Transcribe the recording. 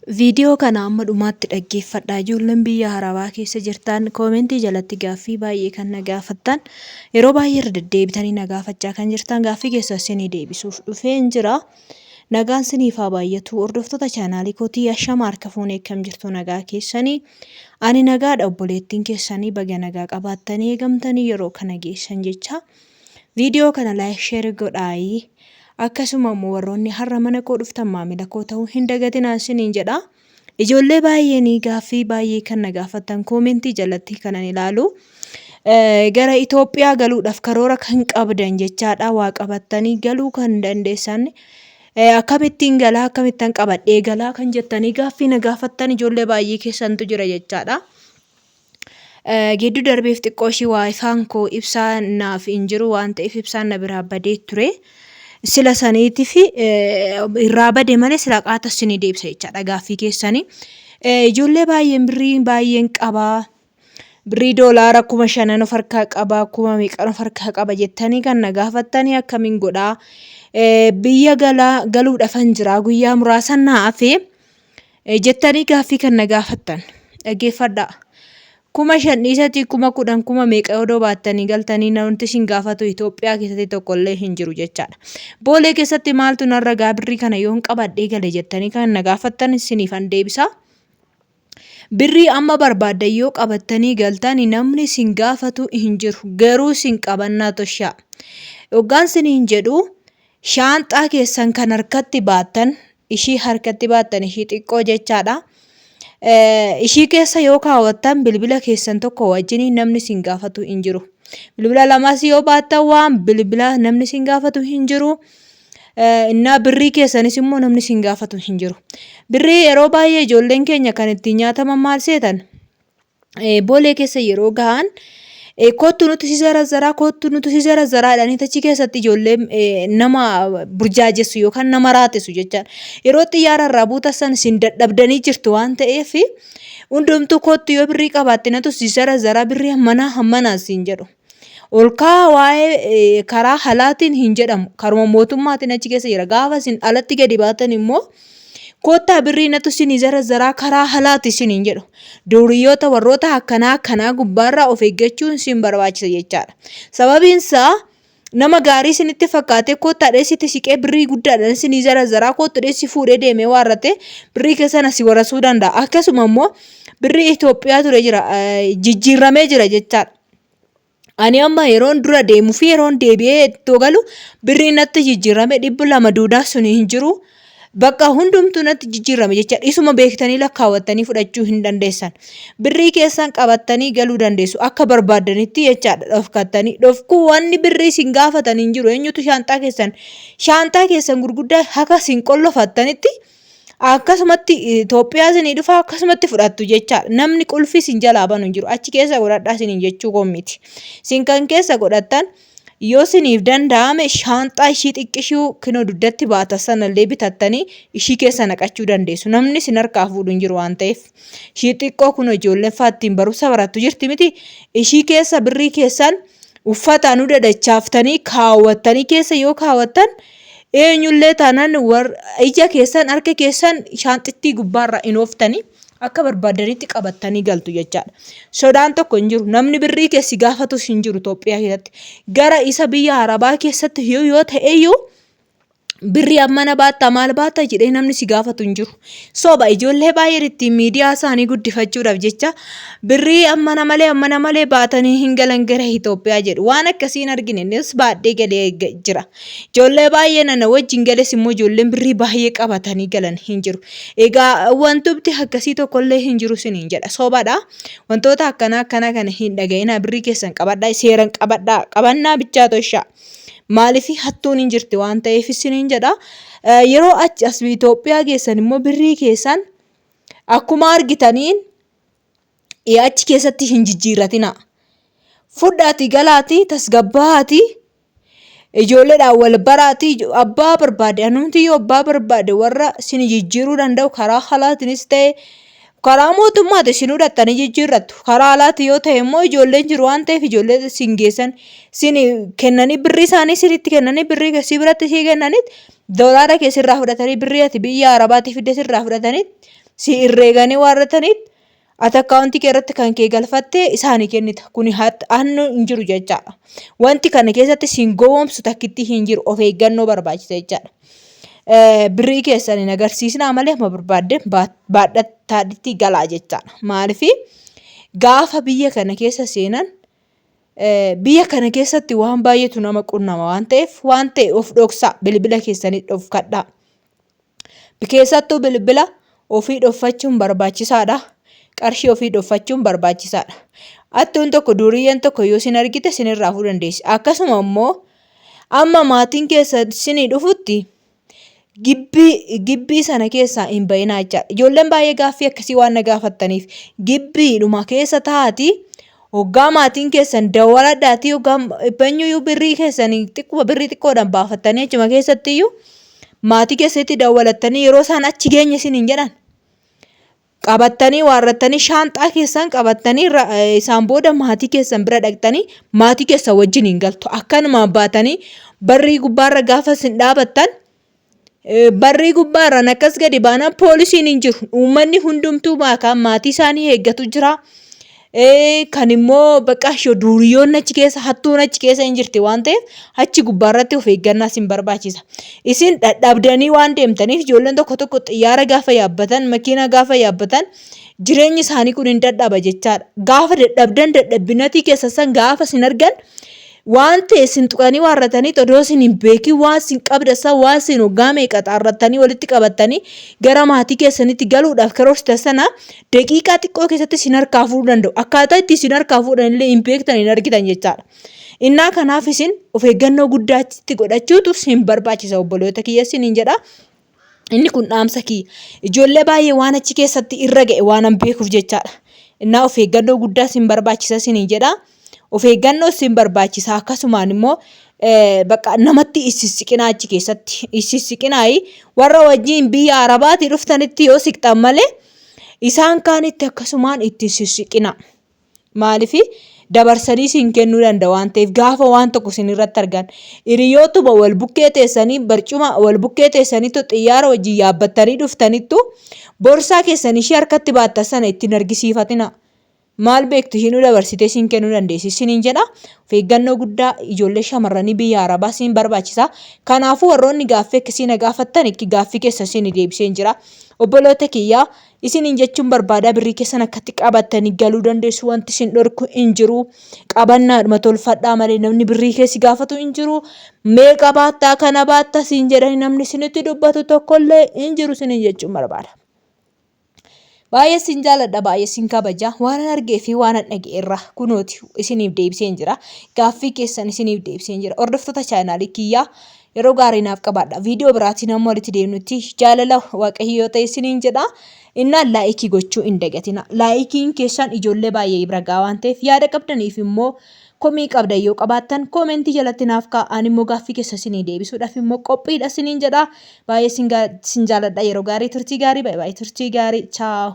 Viidiyoo kana amma dhumaatti dhaggeeffadhaa. Ijoolleen biyya Arabaa keessa jirtan koomentii jalatti gaaffii baay'ee kan na gaafattan yeroo baay'ee irra deddeebitanii na gaafachaa kan jirtan gaaffii keessa isinii deebisuuf dhufeen jira. Nagaan siniif haa baay'atu. Hordoftoota chaanaalii kootii ashama harka fuunee akkam jirtu nagaa keessanii. Ani nagaadha obboleettiin keessanii baga nagaa qabaattanii eegamtanii yeroo kana geessan jecha. Viidiyoo kana like share godhaayi. Akkasuma immoo warroonni har'a mana koo dhuftan maamila koo ta'uu hin dagatinaa isiniin jedha. Ijoollee baay'een gaaffii baay'ee kan na gaafattan koomentii jalatti kanan ilaalu. Gara Itoophiyaa galuudhaaf karoora kan qabdan jechaadha. Waa qabattanii galuu kan dandeessan. Akkamittiin galaa akkamittan qabadhee galaa kan jettanii gaaffii na gaafattan ijoollee baay'ee keessantu jira jechaadha. Gidduu darbeef xiqqoo ishii waayifaan koo ibsaa naaf hin jiru waan ta'eef ibsaan na biraa badee ture. Sila saniitiif irraa bade malee sila qaata isinii deebisa jechaadha gaaffii keessanii. Ijoollee baay'een birrii baay'een qabaa. Birrii doolaara 5000 of harkaa qaba kuma meeqan of harkaa qaba jettanii kan na gaafattanii akkamiin godhaa. Biyya galaa galuudhafan jira guyyaa muraasan naa hafee. Jettanii gaaffii kan na gaafattan dhaggeeffadhaa. 5000 dhiisatii 10,000 kuma meeqa odoo baattanii galtanii wanti isin gaafatu Itoophiyaa keessatti tokkollee hin jiru jechaadha. Boolee keessatti maaltu narra gaa birrii kana yoon qabadhee gale jettanii kan na gaafattan isiniifan deebisa. Birrii amma barbaaddan yoo qabattanii galtan namni isin gaafatu hin jiru. Garuu isin qabannaa toshaa. Hoggaan isiniin jedhu shaanxaa keessan kan harkatti baattan ishii harkatti baattan ishii xiqqoo jechaadha. Ishii keessa yoo kaawwattan bilbila keessan tokko wajjin namni isin gaafatu hin jiru. Bilbila lamas yoo baattan waan bilbila namni isin gaafatu hin jiru. Innaa birrii keessanis immoo namni isin gaafatu hin jiru. Birrii yeroo baay'ee ijoolleen keenya kan ittiin nyaataman maal seetan? Boolee keessa yeroo gahan kottu nuti si zarazzaraa kottu nuti si zarazzaraa jedhanii achi keessatti ijoollee nama burjaajessu yookaan nama raatesu jechaadha. Yeroo xiyyaara irraa buutan san isin dadhabdanii jirtu waan ta'eef hundumtuu kottu yoo birrii qabaatte natu si zarazzaraa birrii hammanaa hammanaa siin jedhu. Ol ka'a waa'ee karaa halaatiin hin jedhamu. Karuma mootummaatiin achi keessa jira. Gaafa isin alatti gadi baatan immoo Koottaa birrii natu isinii zarazzaraa karaa halaati isiniin jedhu. Duuriyyoota warroota akkanaa akkanaa gubbaarraa of eeggachuun isin barbaachisa jechaadha. Sababiin isaa nama gaarii isinitti fakkaatee koottaa dheessitti siqee birrii guddaadhaan isinii zarazzaraa koottu dheessi fuudhee deemee waarratee birrii keessan asii warasuu danda'a. Akkasuma immoo birrii Itoophiyaa ture jira jijjiirramee jira jechaadha. Ani amma yeroon dura deemu fi yeroon deebi'ee ittoo galu birriin natti jijjiirame 200 duudaa sun hin jiru. Bakka hundumtuu natti jijjiirame jecha isuma beektanii lakkaawwattanii fudhachuu hin dandeessan. Birrii keessan qabattanii galuu dandeessu akka barbaaddanitti jechaadha dhofkattanii. Dhofkuu wanni birrii isin gaafatan hin jiru. Eenyutu shaanxaa keessan shaanxaa keessan gurguddaa haka isin qollofattanitti Akkasumatti Itoophiyaa isinii dhufa akkasumatti fudhattu jechaadha. Namni qulfii isin jalaa banu hin jiru. Achi keessa godhadhaa isiniin jechuu koo miti. Isin kan keessa godhattan yoo isiniif danda'ame shaanxaa ishii xiqqishuu kinoo dugdatti baata sanallee bitattanii ishii keessa naqachuu dandeessu. Namni isin harkaa fuudhu hin jiru waan ta'eef. Ishii xiqqoo kun ijoolleen fa'aa ittiin barumsa barattu jirti miti. Ishii keessa birrii keessan uffataan dadachaaftanii kaawwattanii keessa yoo kaawwattan eenyullee taanaan ija keessan harka keessan shaanxittii gubbaarra hin ooftanii akka barbaadanitti qabattanii galtu jechaadha. Sodaan tokko hin jiru. Namni birrii keessi gaafatus hin jiru Itoophiyaa keessatti. Gara isa biyya Arabaa keessatti yoo ta'eyyuu birrii ammana baatta maal baatta jedhee namni si gaafatu hin jiru. Soba ijoollee baay'een ittiin miidiyaa isaanii guddifachuudhaaf jecha birrii ammana malee ammana malee baatanii hin galan gara Itoophiyaa jedhu. Waan akkasii hin argine innis baadhee galee jira. Ijoollee baay'een ana wajjin gales immoo ijoolleen birrii baay'ee qabatanii galan hin jiru. Egaa wantumti akkasii tokkollee hin jiru isiniin jedha. Sobadha. Wantoota akkanaa akkanaa kana hin dhaga'inaa birrii keessan qabadhaa seeran qabadhaa qabannaa bichaa toshaa. Maaliif hattuun hin jirti waan ta'eef isiniin jedha. Yeroo achi as Itoophiyaa geessan immoo birrii keessan akkuma argitaniin achi keessatti hin jijjiirratina. Fudhaatii galaatii tasgabbaa'aatii ijoolleedhaan wal baraatii abbaa barbaade anumti yoo abbaa barbaade warra isin jijjiiruu danda'u karaa halaatiinis ta'e Karaa mootummaati isin hudhattanii jijjiirrattu. Karaa alaati yoo ta'e immoo ijoolleen jiru waan ta'eef ijoollee isin geessan isin kennanii birrii isaanii isinitti kennanii birrii si biratti sii kennaniit doolaara kee sirraa fudhatanii birrii ati biyya arabaatti fidde sirraa fudhatanii Si herreeganii waarrataniit ati akkaawuntii kee irratti kan kee galfattee isaanii kennita. Kuni hannu hin jiru jechaadha. Wanti kana keessatti siin gowwoomsu takkitti hin jiru. Of eeggannoo barbaachisa jechaadha. Birrii keessan hin agarsiisnaa malee amma barbaadde baadhattaadhitti galaa jechaadha. Maaliif gaafa biyya kana keessa seenan biyya kana keessatti waan baay'eetu nama qunnama waan ta'eef waan ta'e of dhoksaa bilbila keessanii dhofkadhaa. Keessattuu bilbila ofii dhoffachuun barbaachisaadha. Qarshii ofii dhoffachuun barbaachisaadha. Hattuun tokko duuriyyeen tokko yoo isin argite isinirraa fuudhuu dandeessi. Akkasuma immoo amma maatiin keessan isinii dhufutti gibbii gibbii sana keessaa hin ba'inaa jechaadha. Ijoolleen baay'ee gaaffii akkasii waan na gaafattaniif gibbiidhuma keessa taa'aatii Hoggaa maatiin keessan dawwaladhaatii hoggaa eenyuyyuu birrii keessan xiqquma birrii xiqqoodhaan baafattanii achuma keessattiyyuu maatii keessatti dawwalattanii yeroo isaan achi geenye isiniin jedhan qabattanii waarrattanii shaanxaa keessan qabattanii isaan booda maatii keessan bira dhaqxanii maatii keessan wajjin hin galtu. Akkanumaan baatanii barrii gubbaarra gaafa isin dhaabattan Barrii gubbaarraan akkas gadi baanaan poolisiin hin jiru. Uummanni hundumtuu maakaan maatii isaanii eeggatu jira. Kan immoo bakka duuriyyoonni achi keessa hattuun achi keessa hin jirti waan ta'eef achi gubbaarratti of eeggannaa isin barbaachisa. Isin dhadhabdanii waan deemtaniif ijoolleen tokko tokko xiyyaara gaafa yaabbatan makiinaa gaafa yaabbatan jireenyi isaanii kun hin dadhaba jechaadha. Gaafa dadhabdan dadhabbinatii keessa san gaafa isin argan Waan ta'e isin tuqanii waarratanii odoo isin hin beekin waan isin qabda san waan isin waggaa meeqa xaarrattanii walitti qabattanii gara maatii keessanitti galuudhaaf karoorsitan sana daqiiqaa xiqqoo keessatti isin harkaa fuudhuu danda'u. Akkaataa itti isin harkaa fuudhan illee hin beektan hin argitan jechaadha. Innaa kanaaf isin of eeggannoo guddaa itti godhachuutu isin barbaachisa obboloota kiyya isiniin jedha. Inni kun dhaamsa kiyya. Ijoollee baay'ee waan achi keessatti irra ga'e waanan beekuuf jechaadha. Innaa of eeggannoo guddaa isin barbaachisa isiniin jedha. Of eeggannoo isin barbaachisa akkasumaan immoo bakka namatti ississiqinaa achi keessatti. Ississiqinaayi warra wajjin biyya Arabaatii dhuftanitti yoo siqxan malee isaan kaanitti akkasumaan itti sissiqinaa. Maaliif dabarsanii isin kennuu danda'a waan ta'eef gaafa waan tokko isin irratti argan hiriyootuma wal bukkee teessanii barcuma wal bukkee teessanittu xiyyaara wajjin yaabbattanii dhuftanittu borsaa keessan ishee harkatti baattan sana ittiin argisiifatina. Maal beektu ishiinuu dabarsitee isin kennuu dandeessi isiniin jedha. Of eeggannoo guddaa ijoollee shamarranii biyya Arabaa isin barbaachisa. Kanaafuu warroonni gaaffii akkasii na gaafattan gaaffii keessa isin deebiseen jira. Obboloota kiyyaa Isiniin jechuun barbaada birrii keessan akkatti qabattanii galuu dandeessu wanti isin dhorku hin jiru. Qabannaadhuma tolfadhaa malee namni birrii kee si gaafatu hin jiru. Meeqa baattaa kana baattaa siin jedhanii namni isinitti dubbatu tokkollee hin jiru isiniin jechuun barbaada. Baay'ee sin jaaladha baay'ee sin kabaja waanan argee fi waanan dhaga'e irraa kunooti isiniif deebiseen jira gaaffii keessan isiniif deebiseen jira hordoftoota chaanaalii kiyyaa Yeroo gaarii naaf qabaadha. Viidiyoo biraatiin hamma walitti deemnutti jaalala Waaqayyoo ta'e isiniin jedha. Innaan laayikii gochuu hin dagatina. Laayikiin keessan ijoollee baay'ee bira ga'a waan ta'eef yaada qabdaniif immoo komii qabdan yoo qabaattan koomentii jalatti naaf kaa'aa. Ani immoo gaaffii keessa isinii deebisuudhaaf immoo qophiidha isiniin jedha. Baay'ee sin jaaladha. Yeroo gaarii turtii gaarii. Baay'ee baay'ee turtii gaarii. Chaaw.